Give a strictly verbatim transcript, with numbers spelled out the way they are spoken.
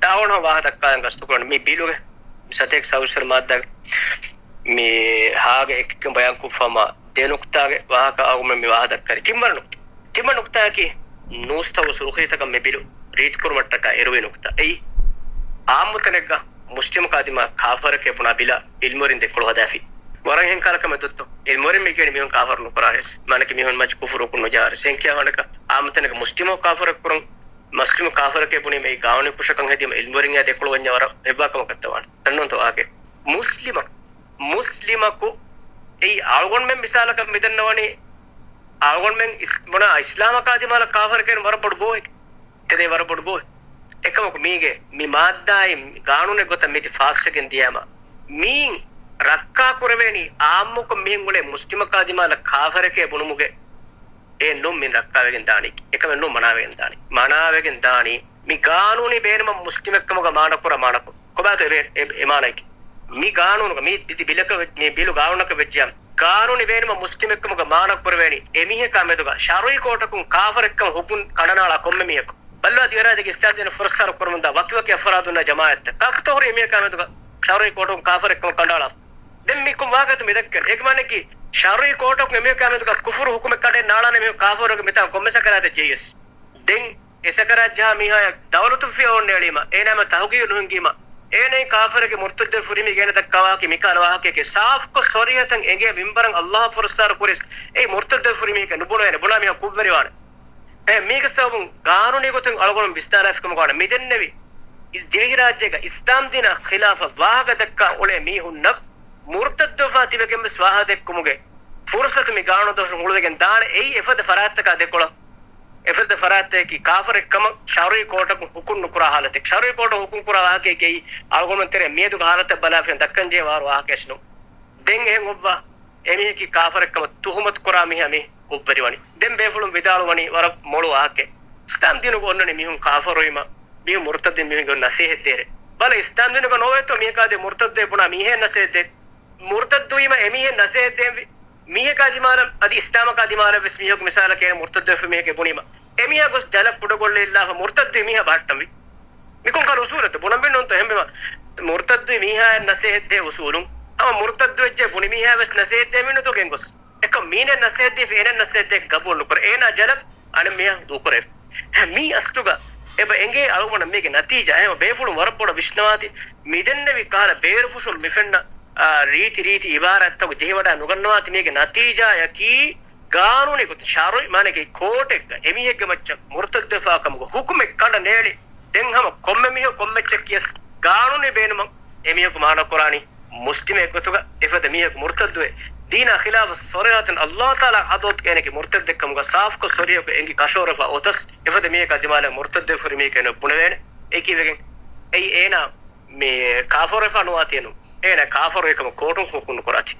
އަޅުގަނޑު ވާހަކަ ދައްކާލަން ގަސްތު ކުރަން މި ބިލުގެ ސަތޭކަ ސައުސަރ މާއްދާގެ މި ހާގެ އެކެއްކެން ބަޔާން ކޮށްފަމާ ދެ ނުކުތާގެ ވާހަކަ އަޅުގަނޑު މި ވާހަކަ ދައްކާލި ތިންވަނަ ނުކުތާ. ތިންވަނަ ނުކުތާއަކީ ނޫސްތައް ސުރުޚީތަކަށް މި ބިލު ރީތިކުރުމަށްޓަކާ އެރުވި ނުކުތާ. އެއީ އާއްމު ތަނެއްގަ މުސްލިމު ކާދިމާ ކާފަރެކޭ ބުނާ ބިލަށް އިލްމުވެރިން ދެކޮޅު ހަދާފި. ވަރަށް އެހެން ކަހަލަ ކަމެއް ދޮއްތޯ. އިލްމުވެރިން މި ކިޔަނީ މީހުން ކާފަރު ނުކުރާ ހެސް. މާނަކީ މީހުން މަޖި ކުފުރު ކުން ނުޖާހަރެސް. އެހެން ކިޔާ ވާނެކަ އާއްމު ތަނެއްގަ މުސްލިމު ކާފަރެއް ކުރަން މުސްލިމު ކާފަރެކޭ ބުނީމަ އެއީ ގާނޫނީ ކުށަކަށް ހެދީމަ އިލްމުވެރިން އެއާ ދެކޮޅު ވަންޏާ ވަރަށް އެއްވާ ކަމަކަށް ދަވާނެ. ދަންނަވަންތޯ އާގެ މުސްލިމަކު، މުސްލިމަކު އެއީ އަޅުގަނޑުމެން މިސާލަކަށް މިދަންނަވަނީ އަޅުގަނޑުމެން އިސް-، ބުނާ އިސްލާމަކާ ދިމާލަށް ކާފަރެކޭ ވަރަށް ބޮޑު ބޯހެއް. ތެދޭ ވަރަށް ބޮޑު ބޯހެއް. އެކަމަކު މީގެ މި މާއްދާއިން ގާނޫނެއް ގޮތަށް މިތި ފާސްވެގެން ދިޔައިމަ މީން ރައްކާ ކުރެވޭނީ އާއްމުކޮށް މިހެން އުޅޭ މުސްލިމަކާ ދިމާލަށް ކާފަރެކޭ ބުނުމުގެ އެ ނޫން މިން ރައްކާވެގެން ދާނީ. އެކަމެއް ނޫން މަނާވެގެން ދާނީ. މަނާވެގެން ދާނީ. މި ގާނޫނީ ބޭނުމަށް މުސްލިމެއްކަމުގަ މާނަ ކުރާ މާނަކު. ކޮބާކަ އެ، އެ، އެ މާނައަކީ؟ މި ގާނޫނުގަ، މި ދި-، ބިލަކަށް ވެ-، މި ބިލު ގާނޫނަކަށް ވެއްޖިޔާ، ގާނޫނީ ބޭނުމަށް މުސްލިމެއްކަމުގަ މާނަ ކުރެވޭނީ. އެމީހަކާ މެދުގަ ޝަރުއީ ކޯޓަކުން ކާފަރެއްކަމަށް ހުކުމް ކަނޑަނާޅާ ކޮންމެ މީހަކު. ބައްލަވާ ދިވެހިރާއްޖޭގެ އިސްލާމްދީނަށް ފުރައްސާރަ ކުރަމުންދާ ވަކިވަކި އަފްރާދުންނާ ޖަމާއަތްތައް. ކާކުތޯ ހުރީ އެމީހަކާ މެދުގަ ޝަރުއީ ކޯޓަކުން ކާފަރެއްކަމަށް ކަނޑައަޅާފަ؟ ދެން މި ކޮން ވާހަކަތަ މި ދައްކަނީ؟ އޭގެ މާނައަކީ، ޝަރުއީ ކޯޓަކުން އެމީހަކާ މެދުގަ ކުފުރު ހުކުމެއް ކަނޑައެއް ނާޅާނެ މީހުން ކާފަރުވެގެން މިތާ ކޮންމެ ސަކަރާތެއް ޖެހިޔަސް. ދެން އެ ސަކަރާތް ޖަހާ މީހާޔަށް ދައުލަތު ފިޔަވަން ނޭޅީމަ، އޭނާ މެ ތަހުގީގު ނުހިނގީމަ، އޭނައިން ކާފަރެކޭ މުރްތައްދެއް ފުރިމީގެ އޭނަ ދައްކާ ވާހަކަ މިކަހަލަ ވާހަކައެކޭ. ސާފްކޮށް ސޮރީހަތަށް އެނގޭ މިންބަރަށް އައްލާހު ފުރައްސާރަ ކުރިޔަސް އެއީ މުރްތައްދެއް ފުރި މީހެކޭ ނުބުނެވޭނެ. ބުނާ މީހާ ކުށްވެރިވާނެ. އެ މީގެ ސަބަބުން ގާނޫނީ ގޮތުން އަޅުގަނޑު ވިސްނާލާފިކަމުގަ ވާނެ. މި ދެންނެވި އިސް-، ދިވެހިރާއްޖޭގަ އިސްލާމްދީނާ ޚިލާފަށް ވާހަކަ ދައްކާ އުޅޭ މީހުންނަށް މުރްތައްދުވެފާ ތިބެގެން ވެސް ވާހަކަ ދެއްކުމުގެ ފުރުސަތު މި ގާނޫނު ދޮށުން ހުޅުވިގެން ދާނެ. އެއީ އެފަދަ ފަރާތްތަކާ ދެކޮޅަށް. އެފަދަ ފަރާތްތަކަކީ ކާފަރެއްކަމަށް ޝަރުއީ ކޯޓަކުން ހުކުމް ނުކުރާ ހާލަތެއް. ޝަރުއީ ކޯޓަށް ހުކުމް ކުރާ ވާހަކައެކޭ އަޅުގަނޑުމެން ތެރޭ މިއަދުގެ ހާލަތަށް ބަލާފިން ދައްކަންޖެހޭ ވާރު ވާހަކައެއް ނޫން. ދެން އެހެން އޮއްވާ އެމީހަކީ ކާފަރެއްކަމަށް ތުހުމަތު ކުރާ މީހާ މި ކުށްވެރިވަނީ. ދެން ބޭފުޅުން ވިދާޅުވަނީ ވަރަށް މޮޅު ވާހަކައެއް. އިސްލާމްދީނުގަ އޮންނަނީ މީހުން ކާފަރުވީމަ، މީހުން މުރްތައްދެއް މީހުންގެ ނަސޭހަތް ދޭރެ. ބަލަ އިސްލާމްދީނުގަ ނޯވޭތޯ މީހަކާ ދޭ މުރްތައްދެއް ބުނާ މީހެއް ނަސޭހަތް ދޭ. މުރްތައްދުވީމަ އެމީހެއް ނަސޭހަތް ދޭންވީ. މީހަކާ ދިމާލަށް އަދި އިސްލާމަކާ ދިމާލަށް ވެސް މީހަކު މިސާލަކަށް އޭނަ މުރްތައްދުވެފަ މީހެކޭ ބުނީމަ، އެމީހާ ގޮސް ޖަލަށް ކުޑަކޮށްލައިލާފަ މުރްތައްދުވި މީހާ ބަހައްޓަންވީ. މިކޮން ކަހަލަ އުސޫލެއްތޯ؟ ބުނަންވީ ނޫންތޯ އެހެންވީމަ މުރްތައްދުވި މީހާއަށް ނަސޭހަތް ދޭ އުސޫލުން. ހަމަ މުރްތައްދުވެއްޖެ ބުނި މީހާ ވެސް ނަސޭހަތް ދޭންވީ ނޫންތޯ ގެންގޮސް. އެކަމް މީނަ ނަސޭހަތް ދީފަ އޭނަ ނަސޭހަތް ދޭ ގަބޫލު ނުކުރޭ. އޭނާ ޖަލަށް އަނެއް މީހާ ދޫކުރޭ. މީ އަސްލުގަ އެބަ އެނގޭ އަޅުގަނޑަށް މީގެ ނަތީޖާ. އެހެން ބޭފުޅުން ވަރަށް ބޮޑަށް ވިސްނަވާތި. މިދެންނެވި ކަހަލަ ބޭރުފުށުން މިފެންނަ، އާ، ރީތި ރީތި އިބާރާތްތަކު ޖެހިވަޑައި ނުގަންނަވާތި. މީގެ ނަތީޖާއަކީ ގާނޫނީ ގޮތުން ޝަރުއި މާނައަކީ ކޯޓެއްގަ އެމީހެއްގެ މައްޗަށް މުރްތައްދުވެފާ ކަމުގެ ހުކުމެއް ކަނޑަ ނޭޅި ދެން ހަމަ ކޮންމެ މީހަކު ކޮންމެ އެއްޗެއް ކިޔަސް ގާނޫނީ ބޭނުމަށް އެމީހަކު މާނަ ކުރާނީ މުސްލިމެއް ގޮތުގަ. އެފަދަ މީހަކު މުރްތައްދުވެ ދީނާ ޚިލާފަށް ސޮރިއަތުން އައްލާހު ތަޢާލާ ޙަޟްރަތުގަ އޭނަގެ މުރްތައްދެއްކަމުގަ ސާފުކޮށް ސޮރިއަކު އެނގި ކަށަވަރުވެފަ އޮތަސް އެފަދަ މީހަކާ ދިމާލަށް މުރްތައްދުވެފަ ހުރި މީހަކަށް އެންނެ ބުނެވޭނެ. އެކީވެގެން އެއީ އޭނާ މި ކާފަރުވެފާ ނުވާތީ ނޫން. އޭނާ ކާފަރުވިކަމަށް ކޯޓުން ހުކުމް ނުކުރާތީ.